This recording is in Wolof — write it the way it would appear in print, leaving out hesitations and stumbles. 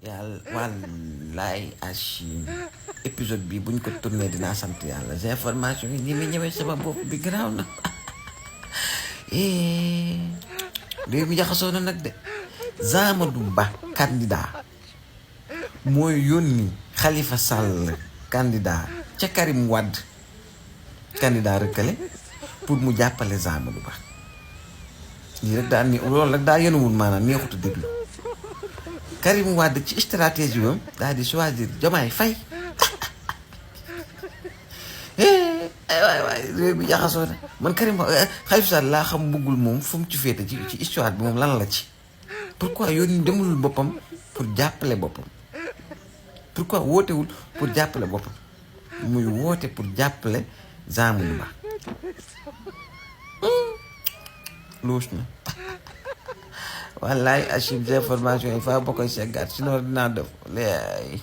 yàlla wallaay Achille épisode bi buñ ko tourné dinaa sant yàlla information yi ñi ñëwee sama bopp bi garaaw na réew mi jaxasoo na nag de Amadou Ba candidat mooy yónni Khalifa Sall candidat ca Karim Wade candidat rëkkale pour mu jàppale Amadou Ba lii rek daa ni loolu rek daa yenuwul maanaam neexut a déglu Karim Wade ci stratégie wam daal di choisir Diomaye Faye waay réew bi jaxasoo na man Karim Khalifa Sall laa xam bëggul moom fu mu ci féete ci histoire bi moom lan la ci pourquoi yoon demulul boppam pour jàppale boppam pourquoi wootewul pour jàppale boppam muy woote pour jàppale Amadou Ba loos na wallaay archive d'information yi faa bokkoy seggaat sinon dinaa def léegi